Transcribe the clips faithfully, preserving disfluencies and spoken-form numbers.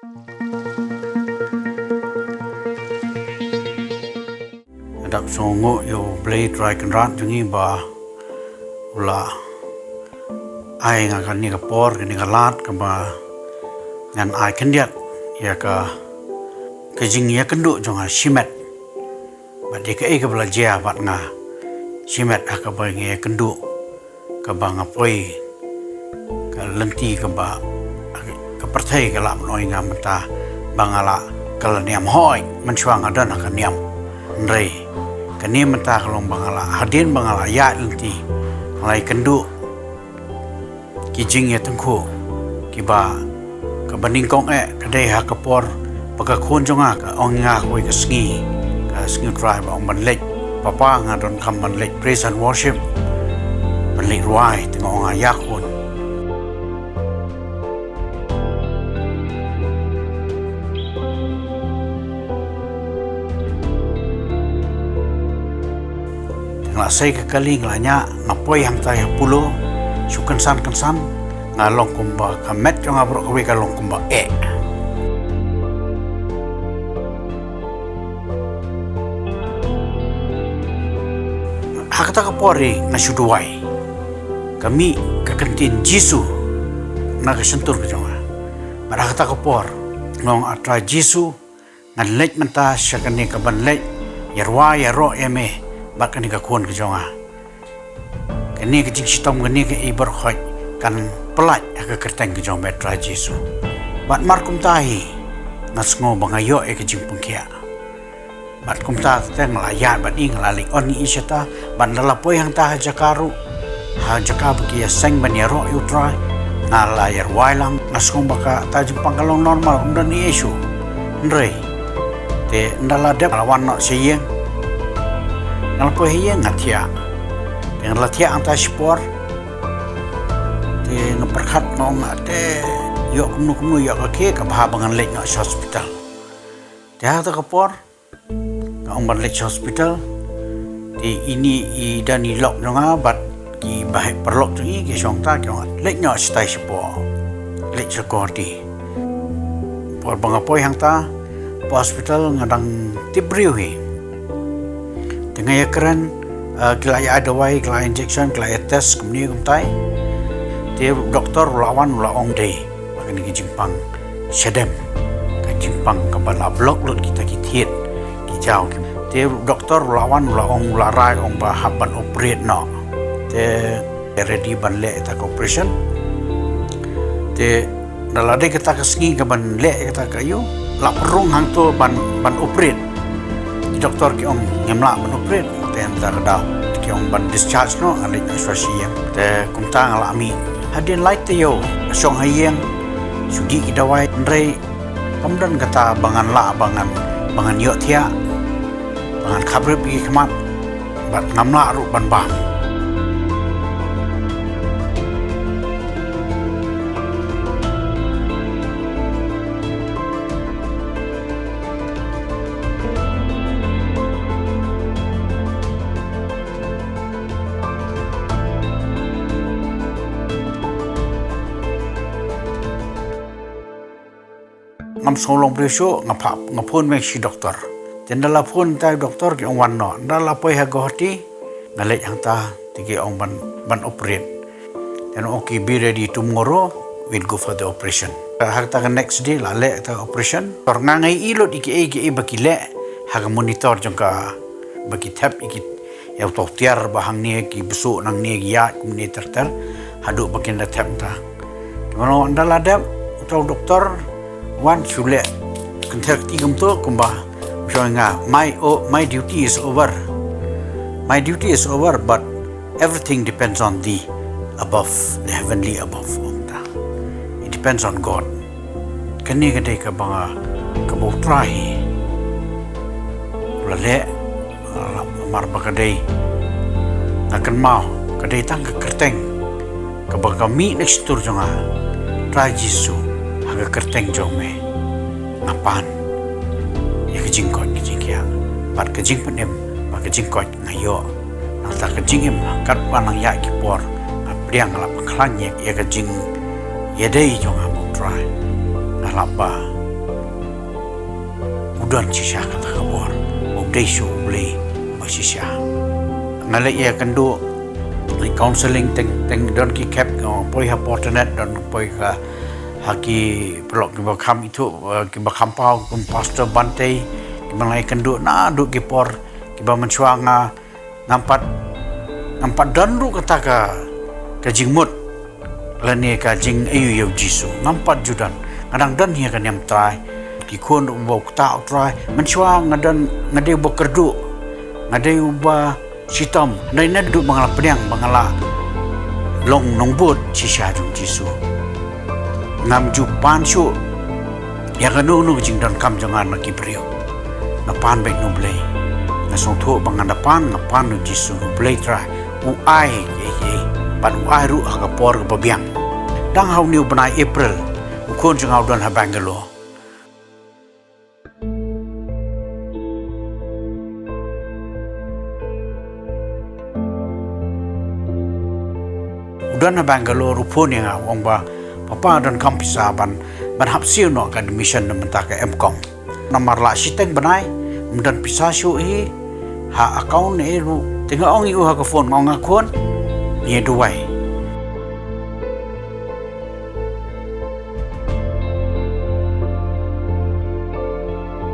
Nga dap sngewnguh ïa U Blei Trai Kynrad jong ngi ba u la ai nga kane ka por, kane ka lad kaba ngan ai khyndiat ïa ka, ka jingïakynduh jong nga shimet. Bad ïa kaei kaba la jia bad nga shimet ha kaba nga ïakynduh, kaba nga poi, ka lynti kaba ka pyrthei ka lah ban ong ïa nga mynta ba nga lah ka la niam, hooid, mynshuwa nga don ha ka niam. Hynrei kane mynta ka long ba nga lah, hadien ba nga lah ïaid lynti, nga lah ïakynduh ki jingïatyngkhuh kiba, kaba nyngkong eh ka dei ha ka por ba ka khun jong nga ka ong ïa nga kawei ka sngi, ka sngi U Trai, ba ong ban leit, "Papa, nga donkam ban leit praise and worship, ban leit rwai." Te nga ong, "Ïa, khun." Nga la sei ka kali, nga la ñiah, nga poi hangtai ha Polo, shu kynsan kynsan, nga long kumba ka met jong nga baroh kawei ka long kumba eh. Ha kata ka por hi nga shu duwai, ka mih ka kyntien Jisu na ka shyntur ka jong nga. Bad ha kata ka por nga ong, "A Trai Jisu, ngan leit mynta sha kane kaban leit ïarwai ïaroh ïa me bad kane ka khun ka jong nga. Kane ka jingshitom, kane kaei baroh khoit kan pyllait ha ka kyrteng ka jong me, Trai Jisu." Bad mar kumta hi nga sngew ba nga ïoh ïa ka jingpynkhiah. Bad kumta te nga la ïaid bad i, nga la leit on ïa i shata, bad ynda la poi hangta ha jaka ruh, ha jaka ba ki ïaseng ban ïaroh ïa U Trai, nga la ïarwai lang, nga sngew ba kata jingpang ka long normal, ym don ei ei shuh. Hynrei te ynda la dep, nga la wan noh sha ïing. Nga la poi ha ïing, nga thiah. Te nga la thiah hangta shipor, te nga pyrkhat, nga ong, "Te ïoh kumno kumno, ïoh ka khie, ka bha ba ngan leit noh sha hospital." Te ha kata ka por nga ong ban leit sha hospital. Te ine i don i lok jong nga bad ki baheh paralok jong ngi ki shong ta, ki ong, "Leit noh shatai shapoh, leit sha Guwahati." Por ba nga poi hangta hapoh hospital nga dang tip briew hi. Te nga ïakren, eh, ki la ai dawai, ki la ai injection, ki la ai test kumne kumtai. Te u doktor u la wan, u la ong, "Dei ba kane ka jingpang shadem, ka jingpang kaba la block lut kita ki thied, ki jaw ki." Te u doktor u la wan, u la ong, u la rai, ong ba hap ban operate noh. Te ready ban leh ïa ka operation. Te ynda la dei kata ka sngi kaban leh ïa kata ka ïew, la pynrung hangto ban, ban operate. Ki doktor ki ong ngim lah ban operate. Te ynda ka daw ki ong ban discharge noh, ngan leit noh shuwa sha ïing. Te kumta nga la mih. Hadien lai taïew nga shong ha ïing, shu dih ki dawai, hynrei kam don kata ba ngan lah, ba ngan, ba ngan ïohthiah, ba ngan khaprip ïa ki khmat, bad ngam lah ruh ban bam. Ngam sngew long briew shuh, nga phah, nga phone beit sha doktor. Te ynda la phone ïa u doktor, ki ong wan noh. Ynda la poi ha Guwahati, nga leit hangta, te ki ong ban, ban operate. Te nga ong, "Okay, be ready, tomorrow we'll go for the operation." Ha kata ka next day la leh kata operation. Te nga ïohi lut ïa kiei kiei ba ki leh ha ka monitor jong ka, ba ki thep ïa ki, ïa uto u tiar ba hangne ki bsuh, nangne ki ïaid, kumne ter ter, haduh ba kin da thep ta. Te mano ynda la dep, uto u doktor wan shu leh kynther kti kumto, kumba u ong ïa nga, "My, oh, my duty is over. My duty is over, but everything depends on the above, the heavenly above," ong ta. "It depends on God." Kane ka dei kaba nga, kaba U Trai u la leh, ah, namar ba ka dei, nga kynmaw, ka dei tang ka kyrteng kaba ka mih na ka shyntur jong nga, "Trai Jisu, ha ka kyrteng jong me nga pan ïa ka jingkoit ka jingkhiah bad ka jingpynim bad ka jingkoit nga ïoh." Nangta ka jingim, katba nang ïaid ki por, nga pdiang, nga la pynkhlaiñ ïa ka jingïadei jong nga bad U Trai. Nga la ba don shisha kata ka bor. U dei shuh U Blei ba shisha. Nga leit ïakynduh, leit counseling teng teng don ki khep, nga poi ha Portland, don poi ha, ha ki paralok kiba kham ithuh, eh, kiba kham paw, kum Pastor Bante, kiba nga ïakynduh naduh ki por kiba mynshuwa nga ngam pat, ngam pat don ruh kata ka, ka jingmut lane ka jingaiu ïa U Jisu. Ngam pat ju don. Nga dang don hi ha ka niam Trai. Ki khun ruh ba u ktah U Trai. Mynshuwa nga don, nga dei uba kyrduh. Nga dei uba shitom. Nga dei naduh ba nga la pdiang, ba nga la long nongbud shisha jong U Jisu. Ngam ju pan shuh ïa kano kano ka jingdonkam jong nga na ki briew. Nga pan beit na U Blei. Nga sngewthuh ba nga da pan, nga pan na U Jisu, na U Blei Trai. U ai kiei kiei, bad u ai ruh ha ka por kaba biang. Dang ha une u bnai April, u khun jong nga u don ha Bangalore. U don ha Bangalore, u phone ïa nga, u ong ba, "Papa, donkam pisa ban, ban hap siew noh ka admission na mynta ka M Com. Namar la shiteng bnai, ym don pisa shuh hi ha account ne ruh." Te nga ong ïa u ha ka phone, nga ong, "Nga khun, ngi ïa duwai."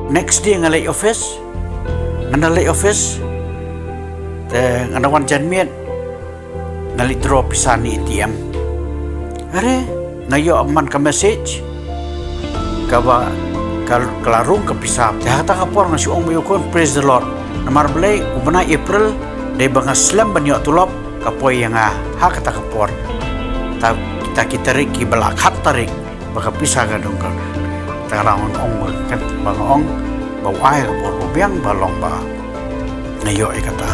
Next day nga leit office, nga na leit office, te nga na wan janmiet, nga leit draw pisa na A T M. Are, nga ïoh man ka message kaba ka, ka la rung ka pisa. Te ha kata ka por nga shu ong ba ïa u khun, "Praise the Lord." Namar balei, u bnai April dei ba nga slem ban ïoh tulop, ka poi ïa nga ha kata ka por. Ta, ta ki tarik kiba la khat tarik ba ka pisa ka dang ka. Te nga dang ong ba ka, ba nga ong ba u ai ka bor ba biang ba long ba nga ïoh ïa kata.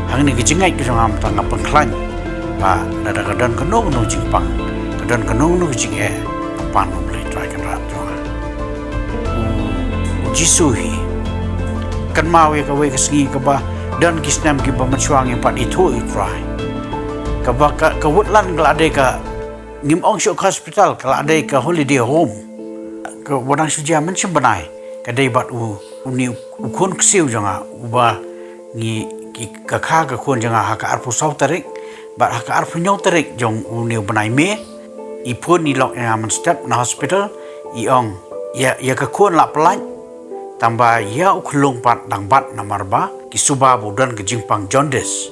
Hangne ka jingngeit ka jong nga mynta nga pynkhlaiñ ba lada ka don kano kano jingpang, ka don kano kano jingeh, nga pan U Blei Trai Kynrad jong nga. U, U Jisu hi. Kynmaw ïa kawei ka sngi kaba don ki snem kiba mynshuwa ngim pat ithuh ïa U Trai. Kaba ka, ka Woodland ka la dei ka, ngim ong shuh ka hospital, ka la dei ka holiday home. Kaba dang shu jia mynshem bnai, ka dei bad u, une u khun ksiew jong nga, uba ngi, ki, ka kha ka khun jong nga ha ka arphew saw tarik, bad ha ka arphew hynñiew tarik jong une u bnai May, i phone i lok ïa nga mynstep na hospital, i ong, ïa, ïa ka khun la pyllait, tangba ïa u khyllung pat dang bat namar ba ki suba ba u don ka jingpang jaundice.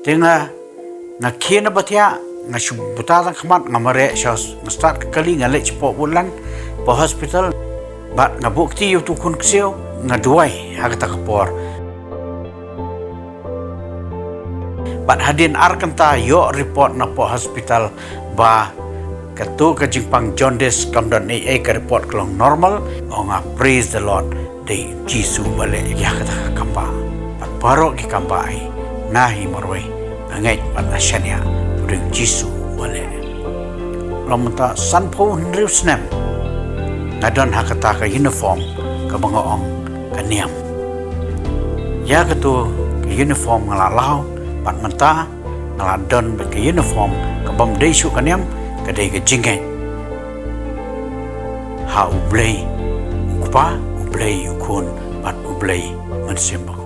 Te nga, nga khie na ba thiah, nga shu buta tang khmat, nga mareh sha, nga start ka kali, nga leit shapoh Woodland, hapoh hospital, bad nga buh kti ïa utu u khun ksiew, nga duwai ha kata ka por. Bad hadien ar kynta ïoh report napoh hospital ba kato ka jingpang jaundice kam don ei ei, ka report ka long normal. Ong nga, "Praise the Lord." Dei Jisu ba leh ïa kata ka kambah. Bad baroh ki kambah hi, nga hi marwei nga ngeit bad nga shaniah ba dei Jisu ba leh. Long mynta sanphew hynriew snem nga don ha kata ka uniform kaba nga ong ka niam. Ïa kato ka uniform nga la law bad mynta nga la don bad ka uniform kabym dei shuh ka niam, ka dei ka jingngeit ha U Blei U Kpa, U Blei U Khun bad U Blei Mynsiem Bakhuid.